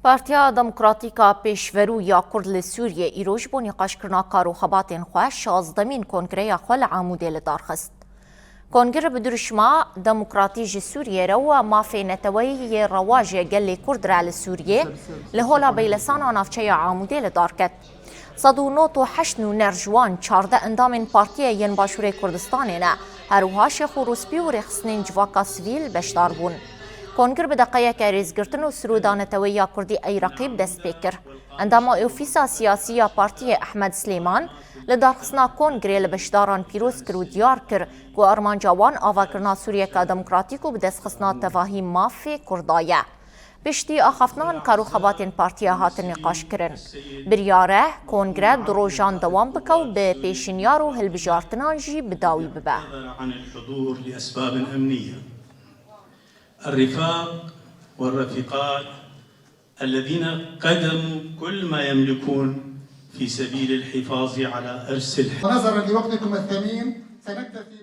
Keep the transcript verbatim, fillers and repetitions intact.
Partiya Demokratîk a Pêşverû ya Kurd li Sûriyê îro ji bo nîqaşkirina kar û xebatên xwe şazdemîn kongreya xwe li Amûdê li dar xist. Kongre bi dirûşma Demokratî ji Sûriyê re û mafê neteweyî yê rewa ji gelê Kurd re li Sûriyê li Hola Beylesana navçeya Amûdê li dar ket. Sed û nod û heşt nûner ji wan çardeh endamên partiyê yên Başûrê Kurdistanê ne. Her wiha şêx û rûspî û rêxistinên civaka sivîl beşdar bûn. Kongir bi deqeyeke rêzgirtin û sirûda neteweya Kurdî Eyreqî bi dest pê kir. Endama Ofîsa Siyasî ya Partiyê Ehmed Silêman li darxistina kongirê li beşdaran pîroz kir û diyar kir ku armanca wan avakirina Sûriyeke demokratîk û bi destxistina tevahî mafê Kurda ye. Piştî axaftinan kar û xebatên partiya hatin nîqaşkirin. Biryar e kongre du rojan dewam bike û bi pêşinyar û hilbijartinan jî bi dawî bibe. عن الحضور لأسباب أمنية. الرفاق والرفيقات الذين قدموا كل ما يملكون في سبيل الحفاظ على أرس الحياة. ونظرا لوقتكم الثمين سنكتفي